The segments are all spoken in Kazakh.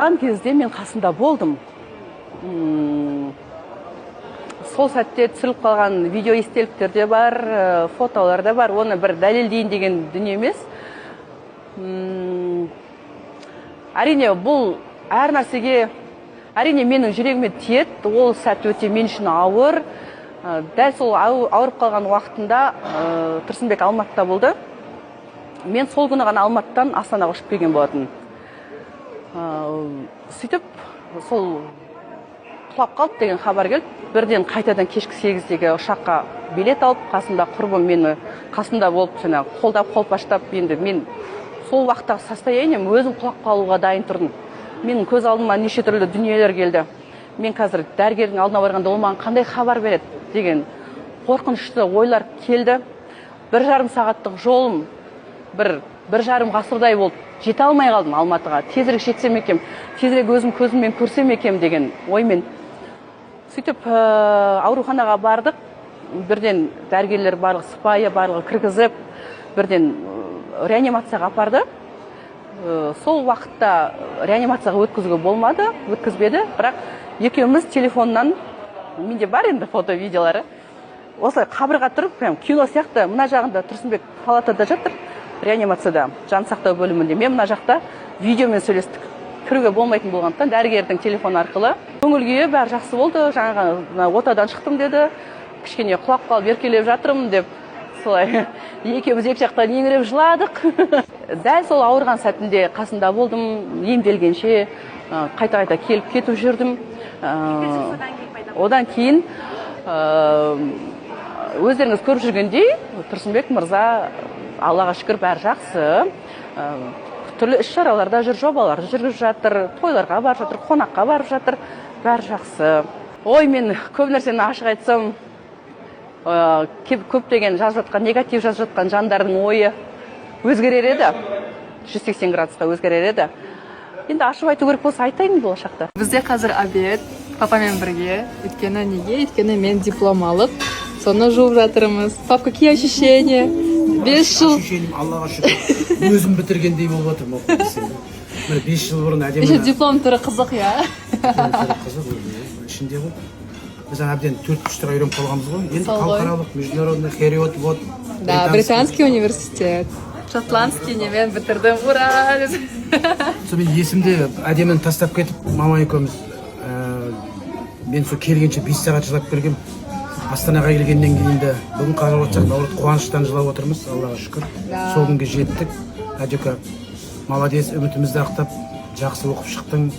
Ауырған кезде мен қасында болдым. Сол сәтте түсіріліп қалған видео естеліктер де бар, фотолар да бар. Оны бір дәлелдейін деген дүние емес. Әрине, бұл әр нәрсеге, әрине, менің жүрегіме тиеді. Ол сәт өте мен үшін ауыр. Дәл сол ауырып қалған уақытында Тұрсынбек Алматыда болды. Мен сол күні ғана Алматыдан Астанаға ұшып келген болатын. Сөйтіп сол құлап қалды деген хабар келді. Бірден қайтадан кешкі 8-дегі ұшаққа билет алып, қасымда құрбым мені қасымда болып, жаңағы қолдап, қолпаштап. Енді мен сол уақыттағы состоянием, өзім құлап қалуға дайын тұрдым. Менің көз алдыма неше түрлі дүниелер келді. Мен қазір дәрігердің алдына барғанда, ол маған қандай хабар береді деген қорқынышты ойлар келді. 1,5 сағаттық жолым 1,5 ғасырдай болды. Жете алмай қалдым Алматыға. Тезірек жетсем екен, тезірек өзім көзіммен көрсем екен деген оймен. Сөйтіп ауруханаға бардық. Бірден дәрігерлер барлығы сыпайы, барлығы кіргізіп, бірден реанимацияға апарды. Сол уақытта реанимацияға өткізуге болмады, өткізбеді. Бірақ екеуміз телефоннан, менде бар енді фото, видеолары, осылай қабырға тұрып, прям кино сияқты. Мына жағында Тұрсынбек палатада жатыр, реанимацияда, жан сақтау бөлімінде, мен мына жақта видеомен сөйлестік. Кіруге болмайтын болғандықтан, дәрігердің телефоны арқылы. Көңіл күйі бәрі жақсы болды. Жаңағы мына отадан шықтым деді, кішкене құлап қалып, еркелеп жатырмын деп. Солай екеуміз екі жақтан еңіреп жыладық. Дәл сол ауырған сәтінде қасында болдым. Емделгенше қайта қайта келіп кетіп жүрдім. Одан кейін өздеріңіз көріп жүргендей, Тұрсынбек мырза, Аллаға шүкір, бәрі жақсы. Түрлі іс шараларда жүр, жобаларды жүргізіп жатыр, тойларға барып жатыр, қонаққа барып жатыр, бәрі жақсы. Ой, мен көп нәрсені ашық айтсам, көптеген жазып жатқан, негатив жазып жатқан жандардың ойы өзгерер еді, 180 градусқа өзгерер еді. Енді ашып айту керек болса, айтайын болашақта. Бізде қазір обед папамен бірге. Өйткені неге? Өйткені мен диплом алып, соны жуып жатырмыз. Пап, какие ощущения? 5 жыл. Ощущением, Аллаға шүкір, өзім бітіргендей болып жатырмын оқу десем. Міне, 5 жыл бұрын әдемі. Еще диплом түрі қызық, иә? Қызық өзі, ішінде ғой. Біз ана әбден төрт бұрыштарға үйреніп қалғанбыз ғой енді. Сол ғой. Халықаралық, международный Хериот вот. Да, британский университет, шотландский немен бітірдім, ура! Сол мен есімде, әдеміні тастап кетіп, мама екеуміз, мен сол келгенше 5 сағат жылап келгем. Астанаға келгеннен кейін де, бүгін қарап отырсақ, наоборот, қуаныштан жылап отырмыз. Аллаға шүкір, сол күнге жеттік. Әдека, молодец, үмітімізді ақтап, жақсы оқып шықтың.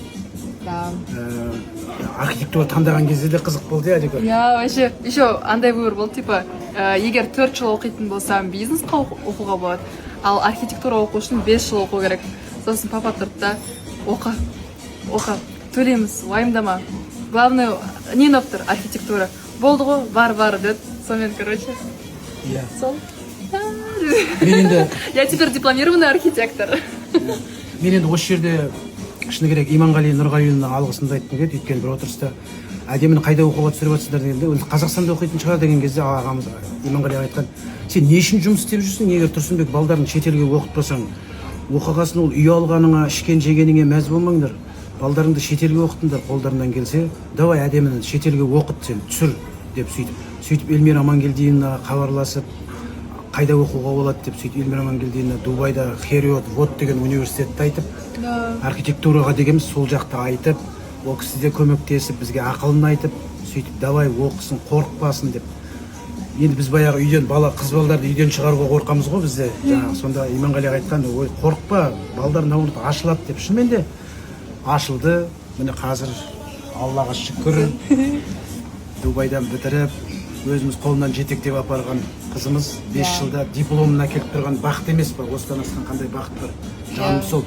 Архитектура таңдаған кезде де қызық болды, иә, Әдека? Иә, вообще еще андай выбор болды, типа егер 4 жыл оқитын болсам, бизнесқа оқуға болады, ал архитектура оқу үшін 5 жыл оқу керек. Сосын папа тұрды да: «Оқы, оқы, төлейміз, уайымдама, главное не ұнап тұр, архитектура болды ғой, бар, бар», — деді. Сонымен, короче, сол. Мен енді Я теперь дипломированный архитектор. Мен енді осы жерде, шыны керек, Иманғали Нұрғалиұлына алғысымды айтқым келеді. Өйткені бір отырыста әдеміні қайда оқуға түсіріп жатсыздар дегенде, енді Қазақстанда оқитын шығар деген кезде, ағамыз Иманғали аға айтқан: «Сен не үшін жұмыс істеп жүрсің? Егер Тұрсынбек балдарын шетелге оқытпасаң, оқығасын ол үй алғаныңа, ішкен жегеніңе мәз болмаңдар, балдарыңды шетелге оқытыңдар қолдарынан келсе. Давай, әдеміні шетелге оқыт, сен түсір», — деп. Сөйтіп Эльмира Амангелдиевнаға хабарласып, қайда оқуға болады деп, сөйтіп Эльмира Амангелдиевна Дубайда Хериот Вот деген университетті айтып, архитектураға дегенбіз, сол жақты айтып, ол кісі де көмектесіп, бізге ақылын айтып, сөйтіп давай, оқысын, қорықпасын деп. Енді біз баяғы үйден бала, қыз балдарды үйден шығаруға қорқамыз ғой бізде жаңағы. Сонда Иманғали аға айтқан: «Ой, қорықпа, балдар наоборот ашылады», — деп. Шынымен де ашылды. Міне, қазір, Аллаға шүкір, Дубайдан бітіріп, өзіміз қолынан жетектеп апарған қызымыз 5 жылда дипломын әкеліп тұрған. Бақыт емес па? Осыдан асқан қандай бақыт бар, жаным? Сол.